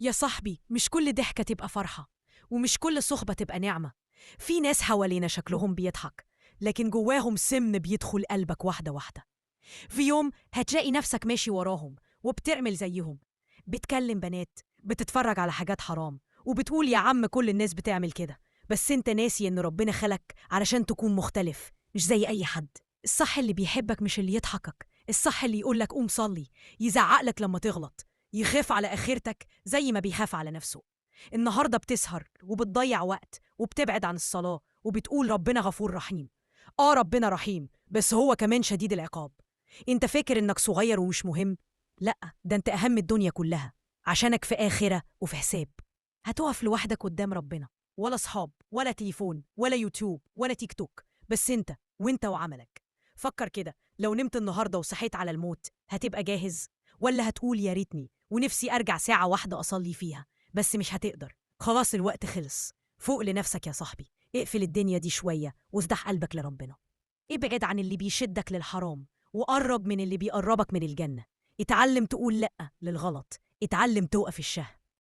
يا صاحبي، مش كل ضحكة تبقى فرحة، ومش كل صحبة تبقى نعمة. في ناس حوالينا شكلهم بيضحك، لكن جواهم سم بيدخل قلبك واحدة واحدة. في يوم هتلاقي نفسك ماشي وراهم وبتعمل زيهم، بتكلم بنات، بتتفرج على حاجات حرام، وبتقول يا عم كل الناس بتعمل كده. بس انت ناسي ان ربنا خلقك علشان تكون مختلف، مش زي اي حد. الصح اللي بيحبك مش اللي يضحكك، الصح اللي يقولك قوم صلي، يزعقلك لما تغلط، يخاف على آخرتك زي ما بيخاف على نفسه. النهاردة بتسهر وبتضيع وقت وبتبعد عن الصلاة وبتقول ربنا غفور رحيم. آه ربنا رحيم، بس هو كمان شديد العقاب. انت فاكر انك صغير ومش مهم؟ لأ، ده انت أهم الدنيا كلها، عشانك في آخرة وفي حساب. هتقف لوحدك قدام ربنا، ولا صحاب ولا تليفون ولا يوتيوب ولا تيك توك، بس انت وانت وعملك. فكر كده، لو نمت النهاردة وصحيت على الموت هتبقى جاهز؟ ولا هتقول يا ريتني ونفسي أرجع ساعة واحدة أصلي فيها؟ بس مش هتقدر، خلاص الوقت خلص. فوق لنفسك يا صاحبي، اقفل الدنيا دي شوية وافتح قلبك لربنا. ابعد عن اللي بيشدك للحرام وقرب من اللي بيقربك من الجنة. اتعلم تقول لأ للغلط، اتعلم توقف الشهوة.